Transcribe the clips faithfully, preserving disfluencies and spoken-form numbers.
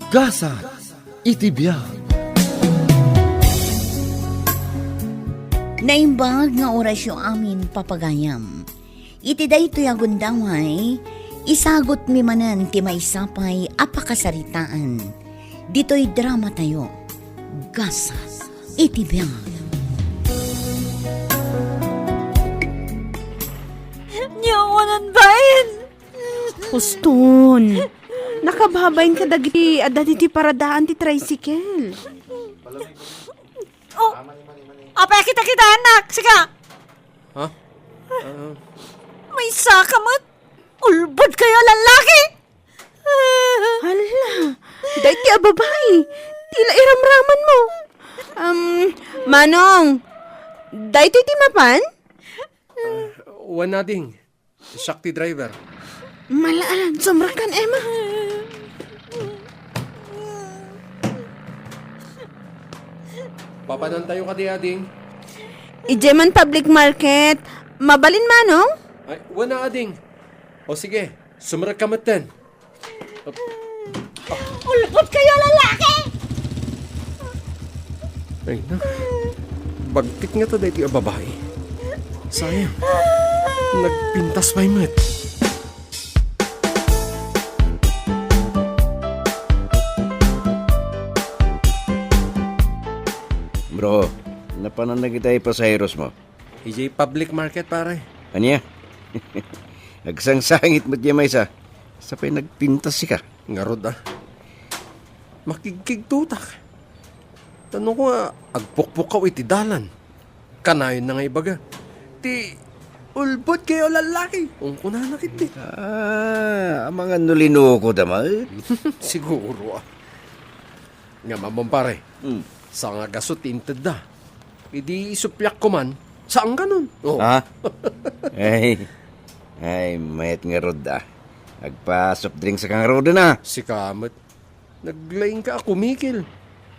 Gasat iti biag. Naimbag nga orasyo amin, papagayam. Iti daytoy a gundaway, isagutmi manen ti maysa pay a pakasaritaan. Ditoy dramatayo, Gasat iti biag. Nia awanan bain. Uston. Nakababain kadagiti adda ditoy paradaan ti tricycle. Oh, apay a kita-kitaennak, sika? Ha? Ah. Maysa ka met. Ulbod kayo a lallaki! Hala, daytoy a babai. Ti la iramramanmo. Um, Manong, daytoy ti mapan? Ah, wen, ading. Siak ti driver. Malaan, sumrekkan, Emma. Papanantayo kadi, ading? Idiay man public market. Mabalin, Manong? Ay, wen a, ading. O sige, sumrekka metten. Ulbod kayo, lalaki! Ay, na. Bagtik ngata daytoy a babai. Sayang. Nagpintas pay met. Bro, napanan na kita ipasaheros mo. Idiay public market, pare. Ania? Agsangsangit met diay maysa. Sa pay nagpintas sika. Ngarud, a. Makigkigtotak. Tano ko nga agpukpukaw iti dalan. Kanayon na nga ibaga. Ti ulbod kayo a lallaki. Ungkunana ketdi. Ah, amangan no linuko da met. Siguro, a. Ngem ammom, pare. Hmm. Sa nga gasu ti intedda. Idi isuppiak koman, saan kanon? Oh. Ha? Ay, ay, mayat ngarud, a. Agpa-soft drinks ka ngaruden, a. Sika met. Naglaing ka a kumikil.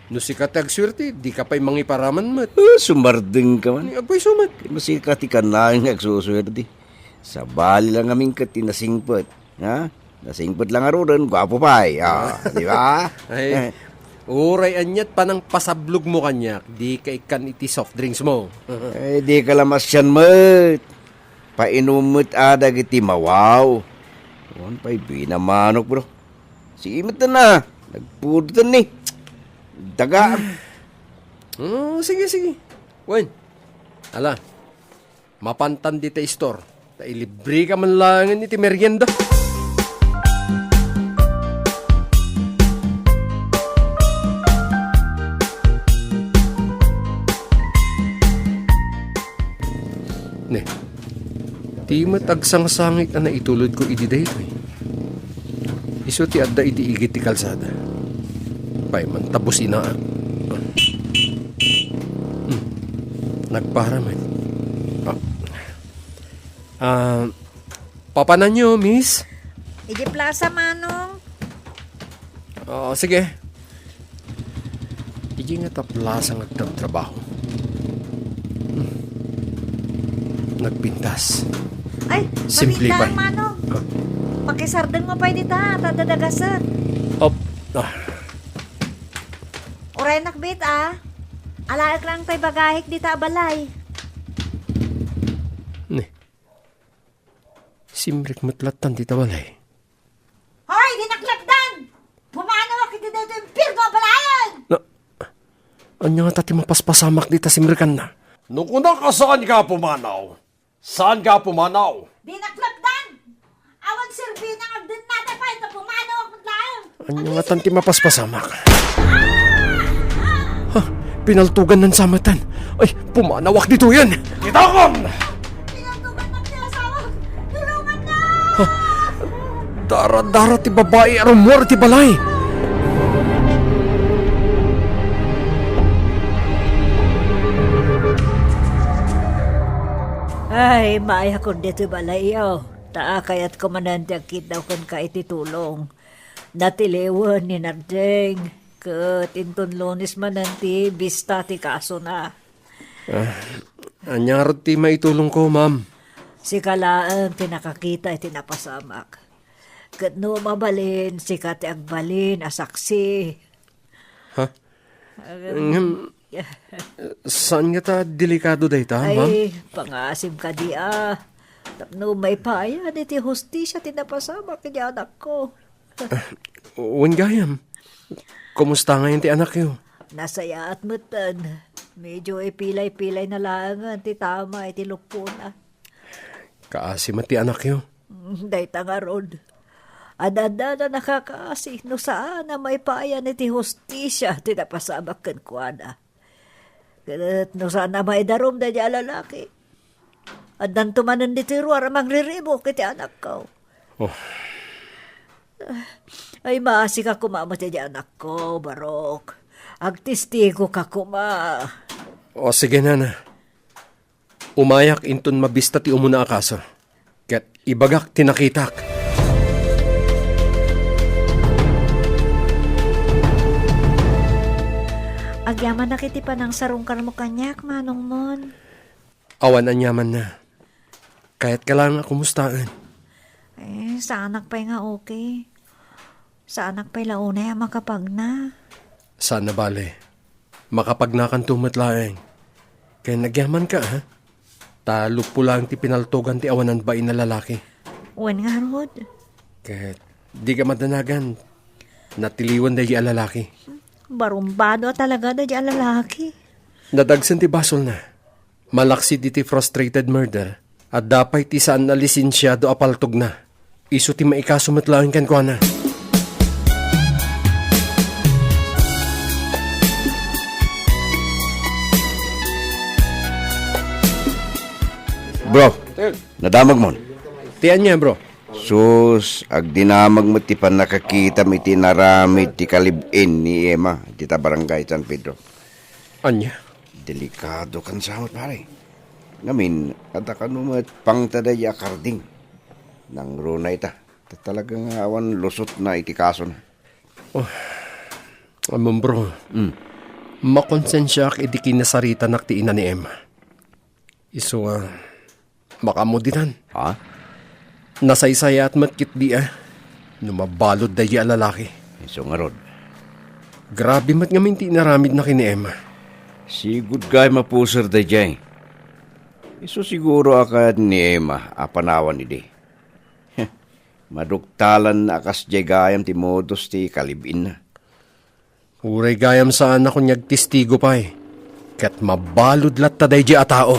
No sika ti agsuerte, di ka pay mangiparaman met. Ah, sumardeng ka man. Ni, agpayso met. No sika ti kanayon nga agsusuerte. Sabali lang amin ket ti nasingpet. Ha? Nasingpet lang ngaruden, guapo pay. Ah, di ba? Ay, uray aniat panangpasablogmo kaniak, di ka ikkan iti soft drinks mo. Eh, di ka la masian met. Painom met a dagiti mawaw. Wen pay binamanok, bro. Sige met na. Nagpudotan ni. Daga. Oh, sige, sige. Wen. Ala. Mapantan dita istor. Ta ilibre ka man laengen iti merienda. Ne, ti met agsangsangit a naitulodko idi daytoy. Isu ti adda iti igid ti kalsada. Pay man ta businaak. Hmm. Nagpara met. Ah. Ah, papananyo, miss? Idi plaza, Manong. Oo, sige. Idi ngata plaza nga agtrabaho. Hmm. Nagpintas. Ay, simple pay. Manong. Ah. Pakisardengmo pay dita, ta adda dagasek. Op. Ah. Uray nakbit, a. Alaek lang tay bagahek dita a balay. Ne. Simrek met lattan dita balay. Hoy, di naklapdan! Pumanawak iti daytoy impierno a balayen! Na, ania ngata ti mapaspasamak dita simrekanna? No kunak a saanka a pumanaw, saanka a pumanaw. Di naklapdan! Awan serbina nga agdennata pay ta pumanawak met laeng. Ania ngatan ti mapaspasamak? Ha? Pinaltugan nan samatan. Ay, pumanawak ditoyen. Kitakon! Pinaltugan na ti asawa. Tulungan na! Ha? Dara-dara ti babai a rummuar iti balay. Ay, maayakon ditoy balayyo. Ta kayatko manen ti agkiddaw kenka iti tulong. Natiliwen ni Nardeng, ket inton Lunes manen ti bista ti kasona. Ah, ania ngarud ti maitulongko, ma'am? Sika laeng ti nakakita iti napasamak. Ket no mabalin, sika ti agbalin a saksi. Ha? Agam- Ngem, saan nga ta delikado dayta, ma'am? Ay, pangasim kadi a. Tapno maipayan iti hustisia ti napasamak iti anakko. Wen gayam, kumusta ngayon ti anakyo? Nasayaat metten. Medyo ipilay-pilay na laengen ti tama iti luppona. Kaasi met ti anakyo. Mm, dayta ngarud. Ad-adda a nakakaasi no saan a maipayan iti hustisia ti napasamak kenkuana. Ket no saan a maidarum daydi a lalaki, addanto manen ditoy ruar a mangriribuk iti anakko. Oh. Ay, maasika koma met iti anakko, Barok. Agtistigoka koma. O, sige, nana. Umayak inton mabista ti umuna a kaso, ket ibagak ti nakitak. Agyamanak iti panangsarungkarmo kaniak, manongmon. Awan aniamanna. Kayatka laeng a kumustaen. Eh, saanak pay nga okay. Saanak pay la unay a makapagna. Saan a bale. Makapagnakanto met laeng. Ken agyamanka, ha? Ta luppo laeng ti pinaltogan ti awanan bain a lalaki. Wen ngarud. Ket dika madanagan, natiliwan daydi a lalaki. Barumbado a talaga daydi a lalaki. Nadagsen ti basolna. Malaksid iti frustrated murder, adda pay ti saan a lisensiado a paltogna. Isu ti maikaso met laeng kenkuana. Bro, nadamagmon? Ti ania, bro? Sus, agdinamag met ti pannakakitam iti inaramid ti kalib-in ni Emma iti ta Barangay San Pedro. Ania? Delikado kan samot, pare. Ngamin, adda kano met pangta daydi a Carding. Nangruna ita. Ta talaga nga awan lusotna iti kasona. Oh, ammom, bro. Mm. Makonsensiaak idi kinasaritanak ti ina ni Emma. Isu a, makaammo ditan. Ha? Nasaysayaat met ketdi a no mabalud daydi a lalaki. Isu ngarud. Grabe met ngamin ti inaramidna ken ni Emma. Sigud gayam a puser daydiay. Isu siguro a kayat ni Emma a panawan idi. Maduktalanna a kasdiay gayam ti modus ti kalib-inna. Uray gayam saan a kuniag testigo pay, ket mabalud latta daydi a tao.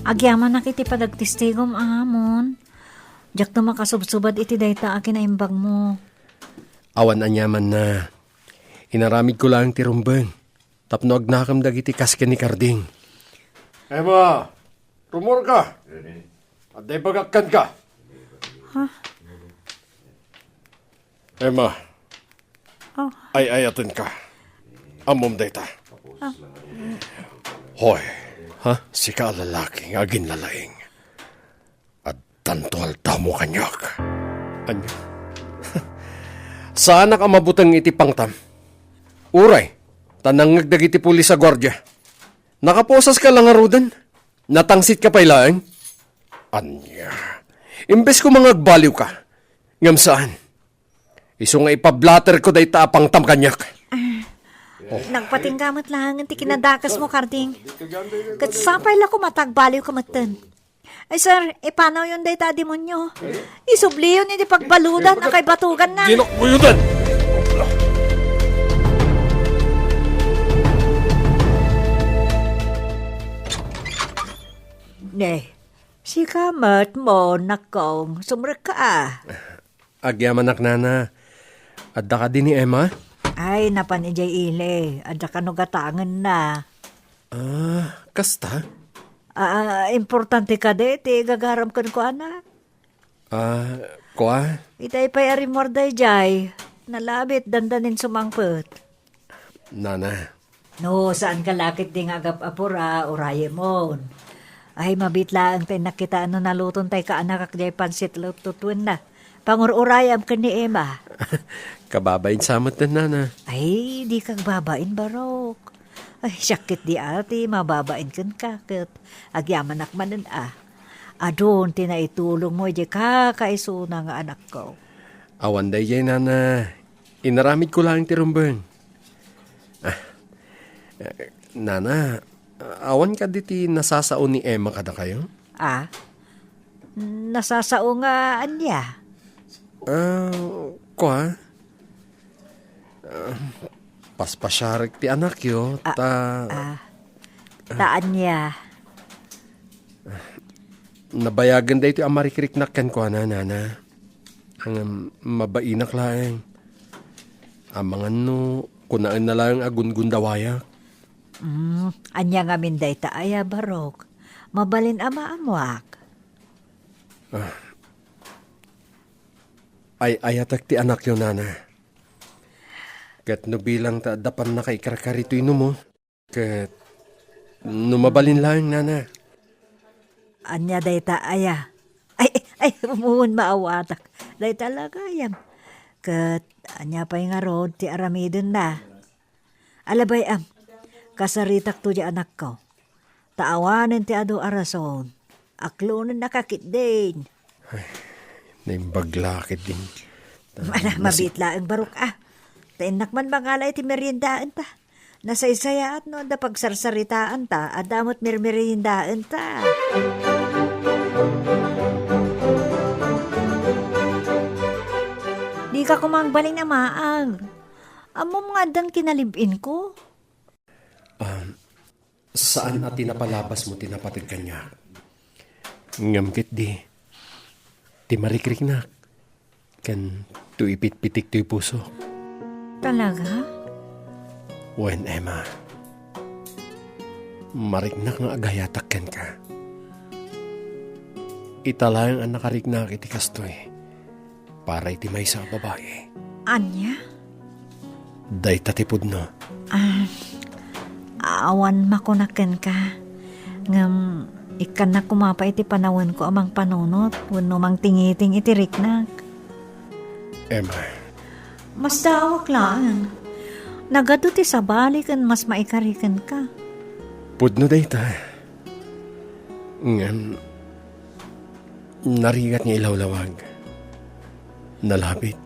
Agyamanak iti panagtestigom, Amon. Diakto makasubsubad iti dayta a kinaimbagmo. Awan aniamanna. Inaramidko laeng ti rumbeng tapno agnakem dagiti kas ken ni Carding. Emma, rummuarka. Adda ibagak kenka. Ha? Emma, Oh. Ay-ayatenka. Ammom dayta. Ah. Hoy, ha? Sika a lalaki nga aginlalaing. Addanto aldawmo kaniak. Ania? Saanak a mabuteng iti pangtam. Uray, ta nangngeg dagiti pulis a guardia. Nakaposaska la ngaruden? Natangsitka pay laeng? Ania? Imbes ko mangagbaliwka, ngem saan. Isu nga ipablaterko dayta a pangtam kaniak. Ah, nagpatingga met laengen ti kinadakesmo, Carding. Ket sapay la koma ta agbaliwka metten. Ay, sir, ipanawyon dayta a demonio. Isubliyon iti pagbaludan a kay batuganna. Dinakbuyodan! Ne, sika met mo, nakong, sumrekka a. Agyamanak, nana. Adda kadi ni Emma? Ay, napan idiay ili. Adda kano gatangenna. Ah, kasta? Ah, importante kadi ti gagaram kenkuana? Ah, kua? Itay pay a rimmuar daydiay. Nalabit dandanin sumangpet. Nana. No, saan ka lakit di nga agap-apura, urayemon. Ay, mabit laeng tay nakita no naluton tay kaanakak jay pansit lututwenna. Pangur-urayam ken ni Emma. Kababain sa met den, nana. Ay, di kagbabain, Barok. Ay, siak ketdi a ti mababain kenka, ket agyamanak manen a. Adun ti naitulongmo idiay kakaisuna nga anakko. Awan daydiay, nana. Inaramidko laeng ti rumbeng. Ah, eh, nana, awan kadi ti nasasao ni Emma kadakayo? Ah? Nasasao nga ania? Ah, kua? Ah, paspasiarek ti anakyo, ah, ta, ah, ta ania? Nabayagen daytoy a marikriknak kenkuana, nana. Ngem mabainak laeng. Amangan no kunaenna laeng a gungundawayak. Mm, ania ngamin dayta aya, Barok? Mabalin a maammoak. Ah. Ay-ayatek ti anakyo, nana. Ket no bilang ta adda pannakaikarkari toy numo, ket no mabalin laeng, nana. Ania dayta aya? Ay, ay, umuen maawatak. Dayta la gayam. Ket ania pay ngarud ti aramidenna? Alabay am, kasaritakto di anakko. Ta awanen ti adu a rason, aklonennaka ketdin. Ay, naimbag la ketdin. Ala, mabiit laeng, Barok, a. Ta innak man mangala iti meriendaenta. Nasaysayaat no adda pagsarsaritaanta, adda met mermeriendaenta. Dika koma agbalin a maag. Ammom nga addan kinalib-inko? Ah, saan a ti napalabasmo ti napateg kaniak. Ngem ketdi, ti marikriknak, ken ti ipitpitik toy pusok. Talaga? Wen, Emma. Mariknak nga agayatak kenka. Ita laeng a nakariknak iti kastoy. Para iti maysa a babai. Ania? Dayta ti pudno. Ah, awan makunak kenka. Ngem, ikkannak koma pay iti panawenko a mangpanunot wenno mangtingiting iti riknak. Emma. Masdaawak laeng. Nagadu ti sabali ken mas maikari kenka. Pudno dayta. Ngem, narigat nga ilawlawag. Nalabit.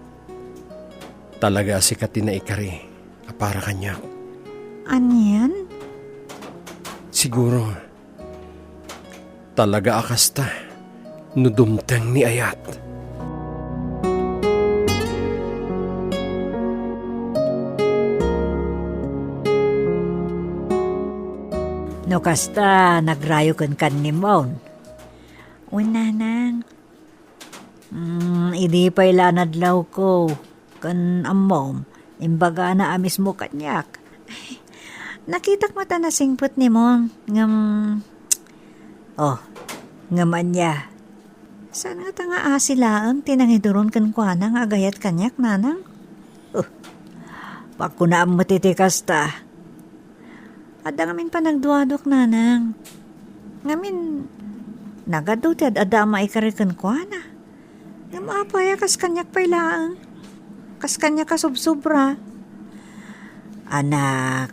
Talaga a sika ti naikari a para kaniak. Anian? Siguro, talaga a kasta no dumteng ni ayat. No kasta, nagrayo kenka ni Mon. Wen, nanang. Mm, idi pay la nadlawko, ken ammom, imbagana a mismo kaniak. Ay, nakitak met a nasingpet ni Mon, ngem, oh, ngem ania? Saan ngata nga asi laeng ti nangiduron kenkuana nga agayat kaniak, nanang? Oh, pakunaam met iti kasta. Adda ngamin panagduaduak, nanang. Ngamin, nagadu ti ad-adda a maikari kenkuana. Ngem apay a kas kaniak pay laeng? Kas kaniak a sobsobra? Anak,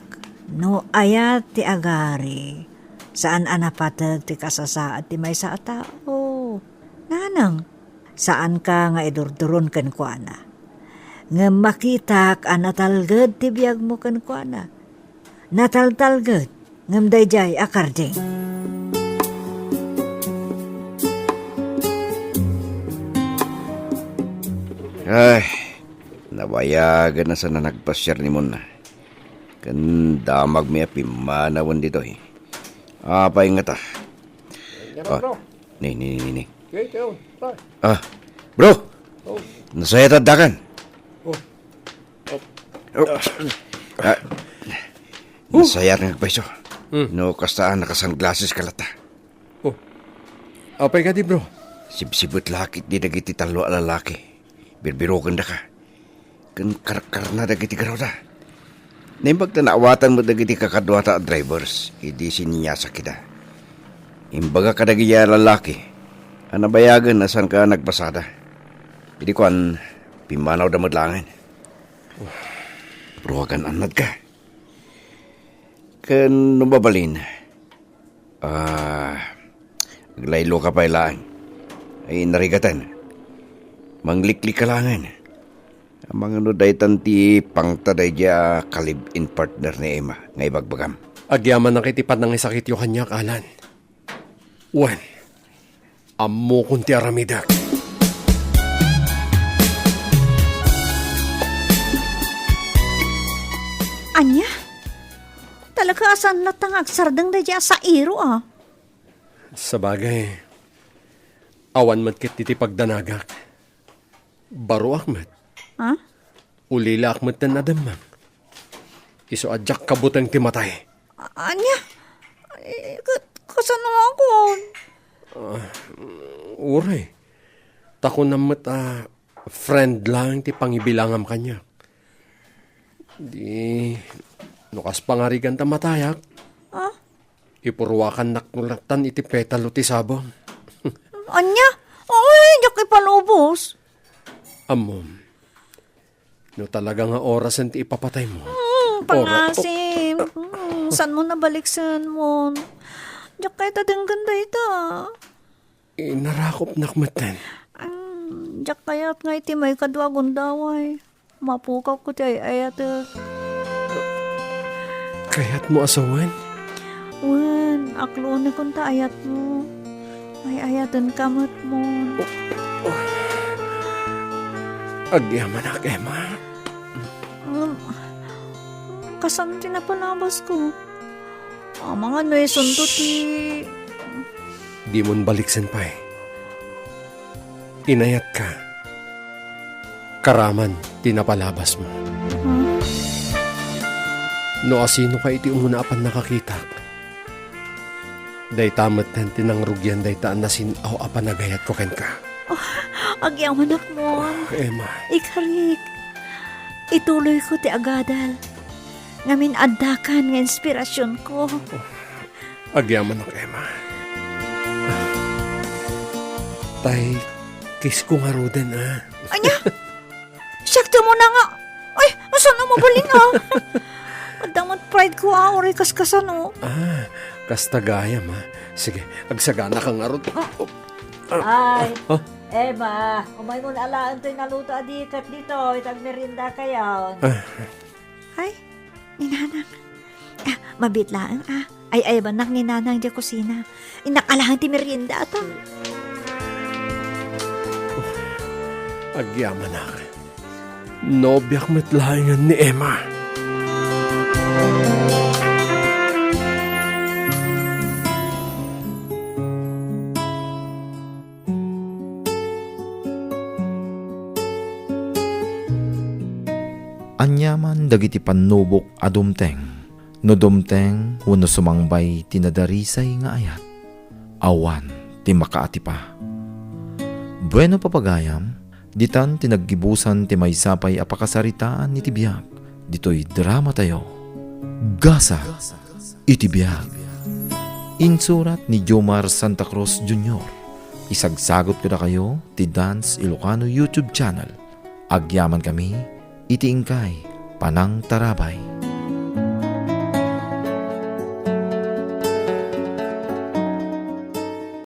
no ayat ti agari, saan a napateg ti kasasaad ti maysa a tao. Nanang, saanka nga idurduron kenkuana. Ngem makitak a natalged ti biagmo kenkuana. Nataltalged, ngem daydiay a karding. Ay, nabayagen a saan a nagpasiar ni Mon. Ken damagmi a pimmanawen ditoy. Apay ngata? Ah, ni, ni, ni, ni. Ah, bro! Nasayat addakan? Oh. Ah, nasayat nga agpayso. Hmm. No kasta a naka-sunglasses ka latta. Oh. Apay kadi, bro? Sibsibet la ketdi dagiti tallo a lalaki. Birbirokendaka. Ken karkarna dagiti garudda. Naimbag ta naawatan met dagiti kakaduata a drivers idi siniasakida. Imbaga kadagiti a lalaki a nabayagen a saanka a nagpasada. Idi kuan, pimmanawda met laengen. Ruagan-annadka. Ken no mabalin, ah, aglaylo ka pay laeng. Ay, narigaten. Mangliklik ka laengen. Amangan no daytan ti pangta daydiay a ka-live-in partner ni Emma nga ibagbagam. Agyamanak iti panangisakityo kaniak, Alan. Wen, ammokon ti aramidek. Ania? Talaga a saan latta nga agsardeng daydiay a sairo a? Sabagay, awan met ket ti pagdanagak. Baroak met. Ha? Ulilaak metten a demmeng. Isu a diak kabuteng ti matay. A-, ania? Ay, ka-, kasano nga kon? Ah, uray. Ta kunam met a friend laeng ti pangibilangam kaniak. Di, no kas pangarigan ta matayak, Ah? Ipurwakannak lattan iti petalo ti sabong. Ania? Ay, diak ipalubos. Ammom, no talaga nga orasen ti ipapataymo, Hmm, ora-, pangasim. Hmm, saan mo nabaliksen mo? Diak kayat a denggen dayta. Inarakopnak metten. Hmm, diak kayat nga iti maikadua a gundaway. Mapukawko ti ay-ayatek. Kayatmo a sawen? Wen, aklonekon ta ayatmo. Ay-ayatenka met mo. Agyamanak, Emma. Um, kasano ti napalabasko? Amangan no isunto ti Dimon baliksen pay. Inayatka. Karaman ti napalabasmo. Hmm? No asinoka iti umuna a pannakakitak, dayta metten ti nangrugian dayta a nasin-aw a panagayatko kenka. Oh, agyamanak mo. Emma. Ikarik. Ituloyko ti agadal. Ngamin addakan nga inspirasionko. Agyamanak, Emma. Tay, kiss ko ngaruden, a. Ania? Siak ti umuna nga. Ay, saan a mabalin, a? Adda met pride ko, a, uray kaskasano. Ah, kasta gayam, a. Sige, agsagana ka ngarud. Ah. Oh. Ay, Ah. Emma, umaymon alaen toy naluto a diket ditoy, iti agmerienda kayon. Ah. Ay, ni Nanang. Ah, mabiit laeng, a. Ay-ayabannak ni Nanang diay kusina. Innak alaen ti merienda, ata. Agyamanak. Nobiak met laengen ni Emma. Aniaman dagiti pannubok a dumteng, no dumteng wenno sumangbay ti nadarisay nga ayat, awan ti makaatipa. Bueno, papagayam, ditan ti naggibusan ti maysa pay a pakasaritaan iti biag ditoy dramatayo, Gasat iti Biag. Insurat ni Jomar Santa Cruz Junior. Isagsagot kadakayo ti Dance Ilocano YouTube channel. Agyamankami iti inkay panangtarabay.